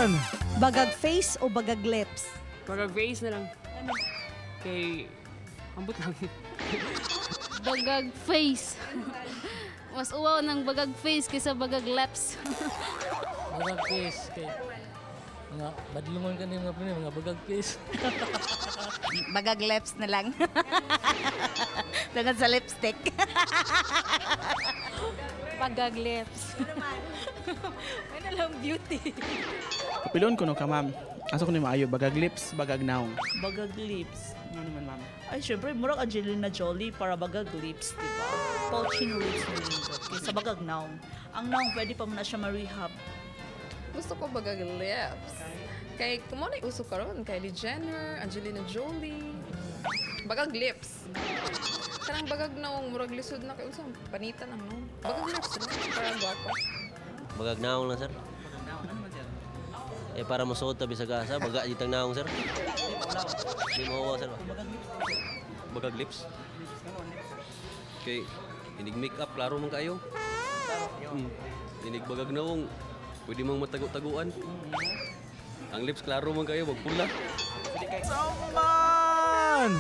Man! Bagag face o bagag lips? Bagag face na lang. Kay ambot lang. Bagag face. Mas uwaw ng bagag face kaysa bagag lips. Bagag face kay mga badlungon ka mga Pinoy, mga bagag face. Bagag lips na lang. Tungkol sa lipstick. Bagag lips. May na lang beauty. Pilon ko no ka, ma'am. Asa ko ni maayo, bagag lips, bagag naong? Bagag lips. Ano naman, ma'am? Ay, syempre, murag Angelina Jolie para bagag lips, di ba? Pouching lips mo nindot. Kaysa bagag naong. Ang naong, pwede pa mo na siya ma-rehab. Gusto ko bagag lips. Kay kumo na uso karon, Kylie Jenner, Angelina Jolie. Bagag lips. Kanang bagag naong murag lisod na kay unsa panitan ang naong. Bagag lips na para gwapo. Bagag naong lang, sir. Eh, para masuot ta bisag asa, baga ditang naong, sir. Di mo sir. Bagag lips. Kay inig make up klaro man kayo. Inig bagag naong pwede mang matago-taguan. Ang lips klaro man kayo, wag pula. Man!